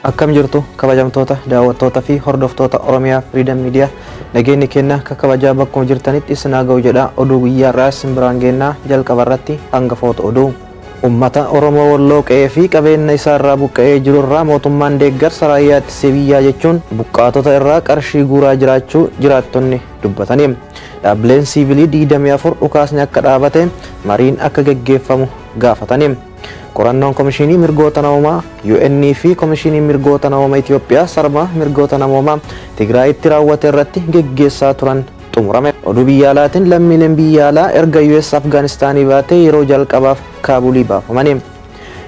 Akkam jirtu kabajamtoota daawwattoota fi hordoftoota Oromiyaa Freedom Media nageenyi keenya akka kabajaa bakkuma jirtanitti isin haa ga'u jedha. Oduu guyyaa irraa isin biraan geennaa jalqaba irratti hangafoota oduu. Uummata Oromoo Walloo qe'ee fi qabeenya isaa irraa buqqa'ee jiru irraa mootummaan deeggarsa raayyaa ittisa biyyaa jechuun buqqaatota irraa qarshii guuraa jiraachuu jiraattonni dubbatanii. Dhaabbileen siivilii 24 dhukaasni akka dhaabate mariin akka geggeeffamu gaafatanii. Qorannoon Komishinii Mirgoota Namoomaa UN fi Komishinii Mirgoota Namoomaa Itoophiyaa sarba mirgoota namoomaa Tigraayitti raawwate irratti geggeessaa turan xumurame. Oduu biyya alaatiin lammiileen biyya alaa erga US Afgaanistaanii baatee yeroo jalqabaaf Kaabulii baafamani.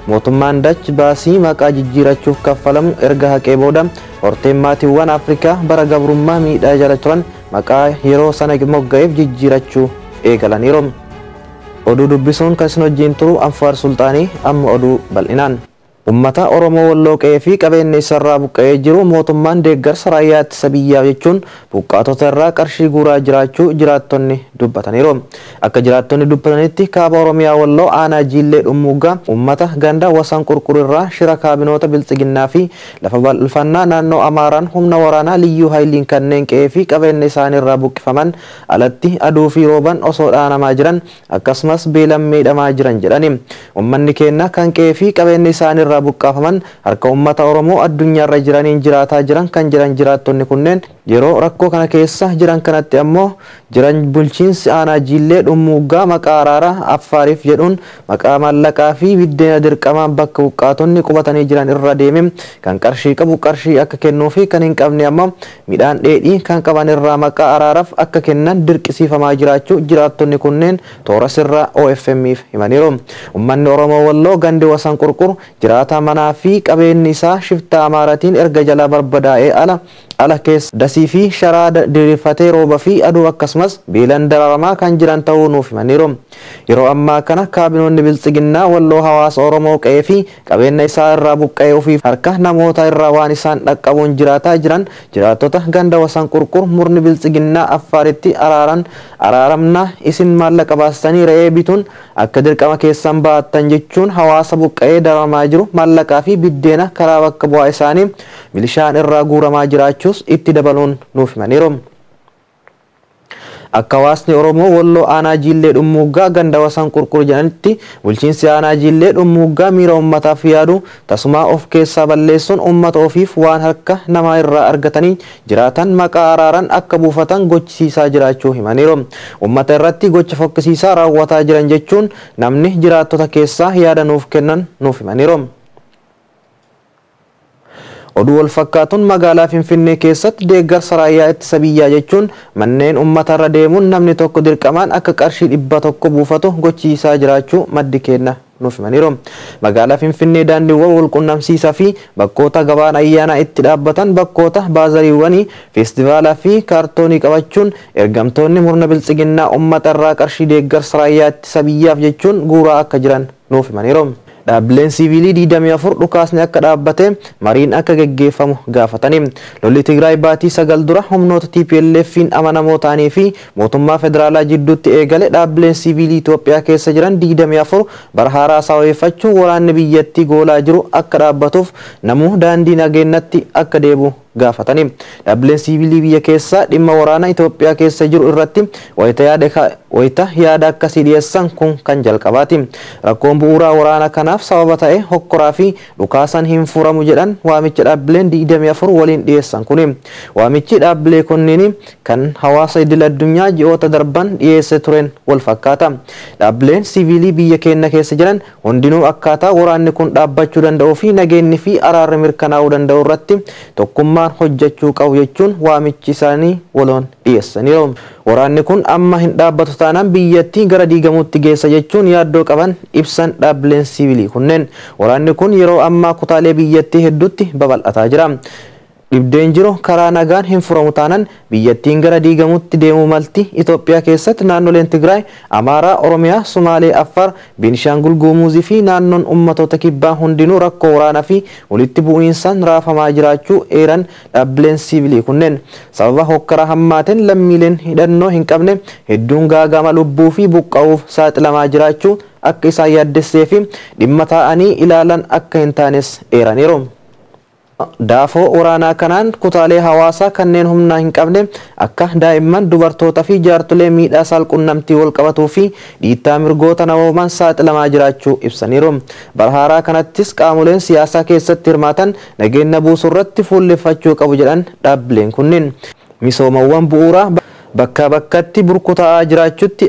Mootummaan Dach baasii maqaa jijjiirachuuf kaffalamu erga haqee booda horteen maatiiwwan Afrikaa bara gabrummaa miidhaa jala turan maqaa yeroo sana mogga'eef jijjiirachuu eegalaniiru. Oduu dubbisuun kan isin wajjin turu Anfaar Sulxaanii amma oduu bal'inaan. Uummata Oromoo Walloo qe'ee fi qabeenya isarraa buqqa'ee jiru mootummaan deeggarsa raayyaa ittisa biyyaa jechuun buqqaatota irraa qarshii guuraa jiraachuu jiraattonni dubbataniiru. Akka jiraattonni dubbatanitti kaaba Oromiyaa Walloo aanaa Jiillee Dhummuuggaa uummata ganda Wasan Qurqur irraa shira kaabinoota Biltsiginnaa fi lafa bal'ifannaa naannoo Amaaraan humna waraanaa Liyyuu Haayiliin kanneen qe'ee fi qabeenya isaaniirraa buqqifaman alatti aduu fi rooban osoo dhaanamaa jiran akkasumas beelan miidhamaa jiran jedhani. Uummanni keenya kan qe'ee fi qabeenya isaaniirraa buqqaafaman harka uummata Oromoo addunyaarra jiraniin jiraataa jiran kan jiran jiraattonni kunneen yeroo rakkoo kana keessa jiran kanatti ammoo jiran bulchiinsi aanaa Jiillee Dhummuuggaa maqaa araaraa Affaariif jedhuun maqaa maallaqaa fi biddeena dirqamaan bakka buqqaatonni qubatanii jiran irra deeme kan qarshii qabu qarshii akka kennuu fi kan hin qabne ammoo midhaan dheedhii kan qaban irraa maqaa araaraaf akka kennan dirqisiifamaa jiraachuu jiraattonni kunneen toora sirraa OFM'if himaniiru. Uummanni Oromoo Walloo gandi Wasan Qurqur jiraata manaa fi qabeenyi isaa shiftaa Amaaratiin erga jalaa barbadaa'ee ala keessa dasii fi sharaa diriirfatee rooba fi aduu akkasumas beelan dararamaa kan jiran ta'uu nuuf himaniiru. Yeroo ammaa kana kaabinoonni Biltsiginnaa Walloo hawaasa Oromoo qe'ee fi qabeenya isaa irraa buqqa'ee ofiif harka namoota irraa waan isaan dhaqqabuun jiraataa jiran jiraattota ganda Wasan Qurqur murni Biltsiginnaa Affaaritti araaramna isin maallaqa baastanii re'ee bituun akka dirqama keessan baattan jechuun hawaasa buqqa'ee dararamaa jiru maallaqaa fi biddeena karaa bakka bu'aa isaanii milishaan irraa guuramaa jiraachuus itti dabaluun nuuf himaniiru. Akka hawaasni Oromoo Walloo aanaa Jiillee Dhummuuggaa ganda Wasan Qurqur jedhanitti bulchiinsi aanaa Jiillee Dhummuuggaa miira uummataaf yaadu tasumaa of keessaa balleessuun uummata ofiif waan harka namaa irraa argatanii jiraatan maqaa araaran akka buufatan gochisiisaa jiraachuu himaniiru. Uummata irratti gocha fokkisiisaa raawwataa jiran jechuun namni jiraattota keessaa yaada nuuf kennan nuuf himaniiru. Oduu wal fakkaatuun magaalaa Finfinnee keessatti deeggarsa raayyaa ittisa biyyaa jechuun manneen uummata irra deemuun namni tokko dirqamaan akka qarshii 100 buufatu gochiisaa jiraachuu maddi kenna nuuf himaniiru. Magaalaa Finfinnee daandiiwwan walqunnamsiisaa fi bakkoota gabaan ayyaanaa itti dhaabbatan bakkoota baazariiwwanii feestivaalaa fi kaartoonii qabachuun ergamtoonni murna Biltsiginnaa uummata irraa qarshii deeggarsa raayyaa ittisa biyyaaf jechuun guuraa akka jiran nuuf himaniiru. Dhaabbileen siivilii 24 dhukaasni akka dhaabbate mariin akka geggeeffamu gaafatanii. Lolli Tigraay baatii 9 dura humnoota TPLF'n amanamoo ta'anii fi mootummaa federaalaa jidduutti eegale dhaabbileen siivilii Itoophiyaa keessa jiran 24 bara haaraa sababeeffachuun waraanni biyyattii goolaa jiru akka dhaabbatuuf namuu daandii nageenyatti akka deebi'u gaafatanii. Dhaabbileen siivilii biyya keessaa dhimma waraana Itoophiyaa keessa jiru irratti wayita yaada akkasii dhiyeessan kun kan jalqabaati. Rakkoon bu'uuraa waraana kanaaf sababa ta'e hokkoraa fi dhukaasan hin furamu jedhan waamicha dhaabbileen 24 waliin dhiyeessan kuni. Waamichi dhaabbilee kunniin kan hawaasa idil addunyaa ji'oota darban dhiyeesse tureen wal fakkaata. Dhaabbileen siivilii biyya keenya keessa jiran hundinuu akkaataa waraanni kun dhaabbachuu danda'uu fi nageenyi fi araarri mirkanaa'uu danda'u irratti tokkummaan hojjechuu qabu jechuun waamichi isaanii waloon dhiyeessaniiru. Waraanni kun amma hin dhaabbatu taanaan biyyattii gara diigamuutti geessa jechuun yaaddoo qaban ibsan dhaabbileen siivilii kunneen. Waraanni kun yeroo ammaa kutaalee biyyattii hedduutti babal'ataa jira. Dhibdeen jiru karaa nagaan hin furamu taanaan biyyattiin gara diigamuutti deemuu malti. Itoophiyaa keessatti naannoleen Tigraay, Amaaraa, Oromiyaa, Sumaalee, Affaar, Beenishaangul Gumuzii fi naannoon uummattoota kibbaa hundinuu rakkoo waraanaa fi walitti bu'iinsaan raafamaa jiraachuu eeran dhaabbileen siivilii kunneen. Sababa hokkara hammaateen lammiileen hidhannoo hin qabne hedduun gaagama lubbuu fi buqqa'uuf saaxilamaa jiraachuu akka isaan yaaddessee fi dhimma taa'anii ilaalan akka hin taanes eeraniiru. Daafoo waraanaa kanaan kutaalee hawaasaa kanneen humna hin qabne akka daa'imman, dubartootaa fi jaartolee miidhaa saalqunnamtii wal qabatuu fi dhiittaa mirgoota namoomaan saaxilamaa jiraachuu ibsaniiru. Bara haaraa kanattis qaamoleen siyaasaa keessatti hirmaatan nageenya buusuu irratti fuulleffachuu qabu jedhan dhaabbileen kunneen. Misoomawwan bu'uuraa bakkaa bakkatti burkutaa'aa jiraachuutti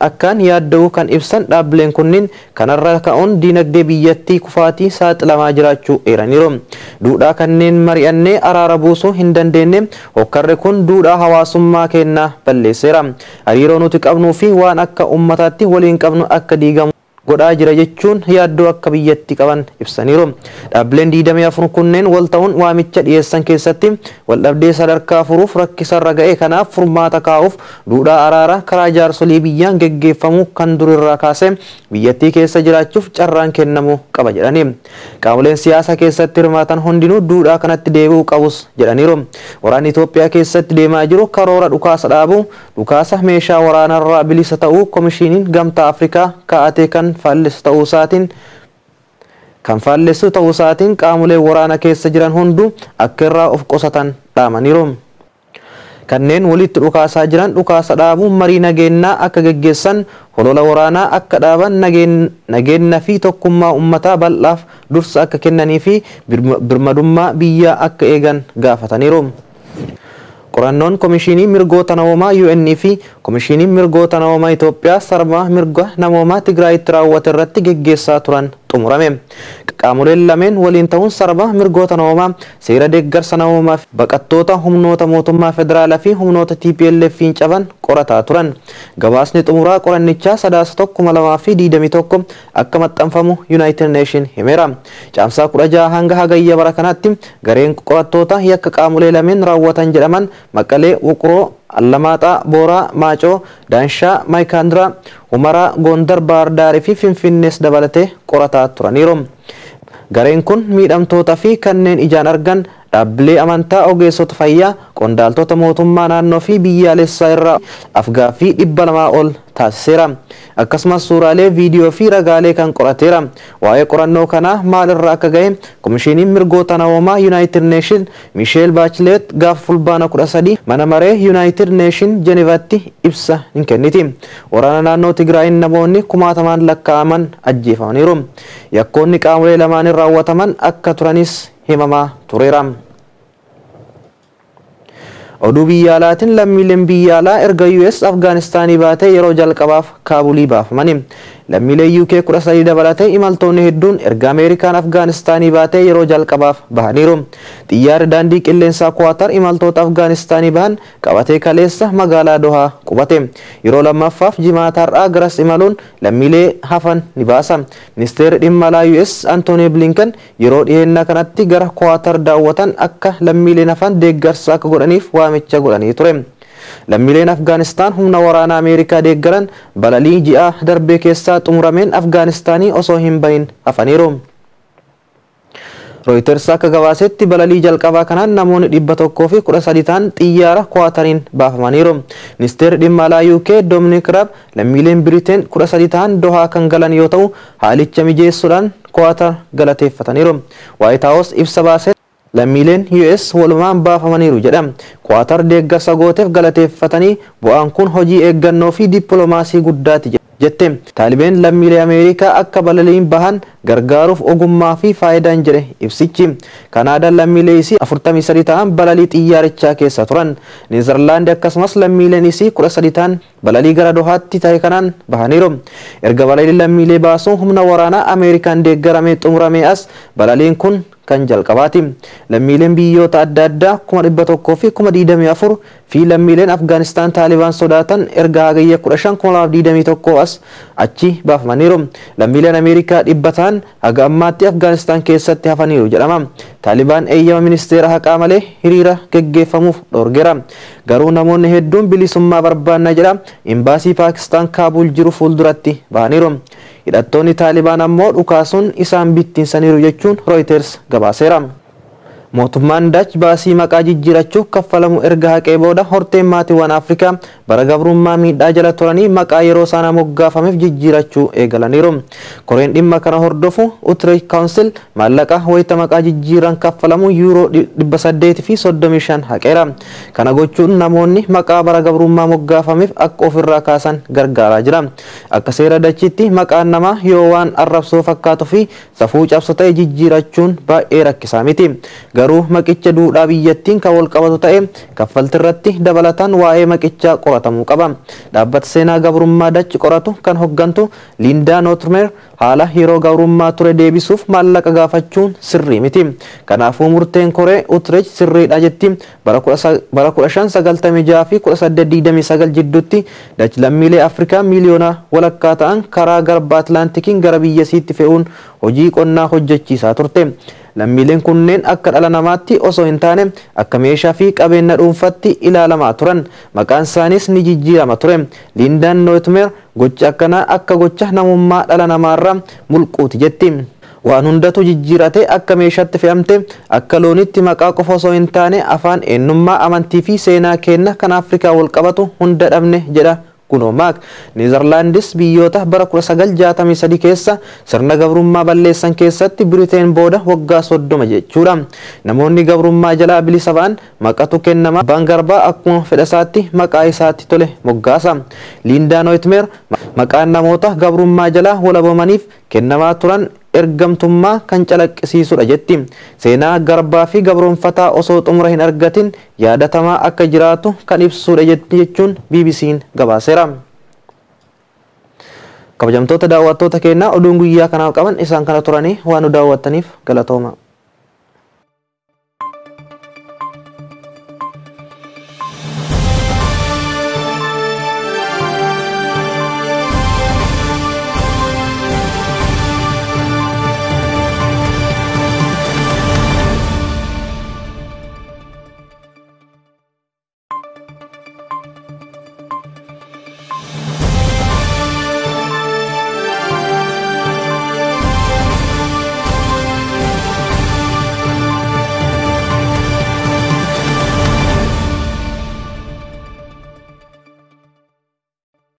akkaan yaadda'uu kan ibsan dhaabbileen kunneen kanarra ka'uun diinagdee biyyattii kufaatii saaxilamaa jiraachuu eeraniiru. Duudhaa kanneen mari'annee araara buusuu hin dandeenye hokkarri kun duudhaa hawaasummaa keenyaa balleesseera. Hariiroo nuti qabnuu fi waan akka uummataatti waliin qabnu akka diigamu godhaa jira jechuun yaaddoo akka biyyatti qaban ibsaniiru. Dhaabbileen 24 kunneen wal ta'uun waamicha dhiyeessan keessatti waldhabdee sadarkaa furuuf rakkisarra ga'e kanaaf furmaata kaa'uuf duudhaa araaraa karaa jaarsolii biyyaan geggeeffamu kan durirraa kaasee biyyattii keessa jiraachuuf carraan kennamuu qaba jedhani. Qaamoleen siyaasaa keessatti hirmaatan hundinuu duudhaa kanatti deebi'uu qabus jedhaniiru. Waraanni Itoophiyaa keessatti deemaa jiru karoora dhukaasa dhaabuu, dhukaasa meeshaa waraanarraa bilisa ta'uu Komishiiniin Gamtaa Afrikaa kaa'ate kan faallessu ta'uu isaatiin qaamoleen waraana keessa jiran hunduu akka irraa of qusatan dhaamaniiru. Kanneen walitti dhukaasaa jiran dhukaasa dhaabuun marii nageenyaa akka geggeessan, holola waraanaa akka dhaaban, nageenya fi tokkummaa uummataa bal'aaf dursa akka kennanii fi birmadummaa biyyaa akka eegan gaafataniiru. Qorannoon Komishinii Mirgoota Namoomaa UN fi Komishinii Mirgoota Namoomaa Itoophiyaa sarba mirga namoomaa Tigraayitti raawwate irratti geggeessaa turan xumurame. Qaamoleen lameen waliin ta'uun sarba mirgoota namoomaa, seera deeggarsa namoomaa fi baqattoota humnoota mootummaa federaalaa fi humnoota TPLF'n caban qorataa turan. Gabaasni xumuraa qorannichaa Sadaasa 1, 2021 akka maxxanfamu United Nation himeera. Caamsaa 16 hanga hagayya bara kanaatti gareen qorattoota yakka qaamolee lameen raawwatan jedhaman Maqalee, Wuqroo, Allamaaxaa, Booraa, Maacoo, Daanshaa, Maayikaandiraa, Humaraa, Gondar, Baahir fi Finfinnees dabalatee qorataa turaniiru. Gareen kun miidhamtoota fi kanneen ijaan argan, dhaabbilee amantaa, ogeessota fayyaa, qondaaltota mootummaa naannoo fi biyyaalessaa irraa afgaaffii 200 ol taasiseera. Akkasumas suuraalee, viidiyoo fi ragaalee kan qorateera. Waa'ee qorannoo kanaa maalirraa akka ga'e Komishiniin Mirgoota Namoomaa United Nation Misheel Baachileet gaafa Fulbaana 13 mana maree United Nation Jenevaatti ibsa hin kenniti. Waraana naannoo Tigraayin namoonni kumaatamaan lakkaa'aman ajjeefamaniiru. Yakkoonni qaamolee lamaaniin raawwataman akka turanis himamaa tureera. Oduu biyya alaatiin lammiileen biyya alaa erga US Afgaanistaanii baatee yeroo jalqabaaf Kaabulii baafamani. Lammiilee UK 13 dabalatee imaltoonni hedduun erga Ameerikaan Afgaanistaanii baatee yeroo jalqabaaf bahaniiru. Xiyyaarri daandii qilleensaa Kuwaatar imaltoota Afgaanistaanii bahan qabatee kaleessa magaalaa Dohaa qubate. Yeroo lammaffaaf jimaata har'aa garas imaluun lammiilee hafan ni baasa. Ministeerri dhimma alaa US Antoonii Blinken yeroo dhiyeenya kanatti gara Kuwaatar daawwatan akka lammiileen hafan deeggarsa akka godhaniif waamicha godhanii ture. Lammiileen Afgaanistaan humna waraanaa Ameerikaa deeggaran balalii ji'a darbee keessaa xumurameen Afgaanistaanii osoo hin bahin hafaniiru. Reuters akka gabaasetti balalii jalqabaa kanaan namoonni 113 ta'an xiyyaara Kuwaatariin baafamaniiru. Ministeerri dhimma alaa UK Dominic Raab lammiileen Biriteen 13 ta'an Dohaa kan galan yoo ta'u, haalicha mijeessuudhaan Kuwaatar galateeffataniiru. White House ibsa baasee lammiileen US walumaan baafamaniiru jedha. Kuwaatar deeggarsa gooteef galateeffatanii bu'aan kun hojii eeggannoo fi dippiloomaasii guddaati jette. Taalibeen lammiilee Ameerikaa akka balaliin bahan gargaaruuf ogummaa fi faayidaan jedhe ibsichi. Kanaadaan lammiilee isii 43 ta'an balalii xiyyaarichaa keessa turan. Neezerlaandi akkasumas lammiileen isii 13 ta'an balalii gara Dohaatti ta'e kanaan bahaniiru. Erga balaliin lammiilee baasuun humna waraanaa Ameerikaan deeggaramee xumuramee as balaliin kun kan jalqabaati. Lammiileen biyyoota adda addaa 124,000 fi lammiileen Afgaanistaan Taalibaan sodaatan erga hagayya 15, 2021 as achi baafamaniiru. Lammiileen Ameerikaa 100 ta'an haga ammaatti Afgaanistaan keessatti hafaniiru jedhama. Taalibaan eeyyama ministeera haqaa malee hiriira geggeeffamuuf dhoorgeera. Garuu namoonni hedduun bilisummaa barbaanna jedha imbaasii Paakistaan Kaabul jiru fuulduratti bahaniiru. Hidhattoonni Taalibaan ammoo dhukaasuun isaan bittinsaniiru jechuun Reuters gabaaseera. Mootummaan Daach baasii maqaa jijjiirachuuf kaffalamu erga haqee booda horteen maatiiwwan Afrikaa bara gabrummaa miidhaa jala turanii maqaa yeroo sana moggaafameef jijjiirachuu eegalaniiru. Koreen dhimma kana hordofu Utrecht Council maallaqa wayita maqaa jijjiiran kaffalamu yuuroo 835 haqeera. Kana gochuun namoonni maqaa bara gabrummaa moggaafameef akka ofirraa kaasan gargaaraa jira. Akka seera Dachitti maqaan namaa yoo waan arrabsoo fakkaatuu fi safuu cabsu ta'e jijjiirachuun baay'ee rakkisaa miti. Garuu maqicha duudhaa biyyattiin kan wal qabatu ta'e kaffaltirratti dabalataan waa'ee maqichaa qoratamuu qaba. Dhaabbata seenaa gabrummaa Dachi qoratu kan hoggantu Liindaa Nootirmeer haala yeroo gabrummaa ture deebisuuf maallaqa gaafachuun sirrii miti. Kanaafuu murteen koree Utrecht sirriidha jetti. Bara 1596 fi 1829 jidduutti Dach lammiilee Afrikaa miiliyoona walakkaa ta'an karaa garba Atlaantikiin gara biyyasiitti fe'uun hojii qonnaa hojjechiisaa turte. Lammiileen kunneen akka dhala namaatti osoo hin taane akka meeshaa fi qabeenya dhuunfaatti ilaalamaa turan. Maqaan isaaniis ni jijjiirama ture. Liindaan Nooyitmeer gocha akkanaa akka gocha namummaa dhala namaarraa mulquuti jetti. Waan hundatu jijjiirate akka meeshaatti fe'amte akka loonitti maqaa qofa osoo hin taane afaan, eenyummaa, amantii fi seenaa keenya kan Afrikaa wal qabatu hunda dhabne jedha. Kunoo Maak. Neezerlaandis biyyoota bara 1963 keessa sirna gabrummaa balleessan keessatti Biriteen booda waggaa 30 jechuudha. Namoonni gabrummaa jalaa bilisa ba'an maqatu kennama. Abbaan garbaa akkuma fedhasaatti maqaa isaatti tole moggaasa. Liindaa Nooyitmeer maqaan namoota gabrummaa jalaa walabamaniif kennamaa turan ergamtummaa kan calaqqisiisudha jetti. Seenaa garbaa fi gabroonfataa osoo xumura hin argatin yaadatamaa akka jiraatu kan ibsudha jetti jechuun BBC'n gabaaseera. Kabajamtoota daawwattoota keenyaa, oduun guyyaa kanaaf qaban isaan kana turanii, waan nu daawwattaniif galatooma.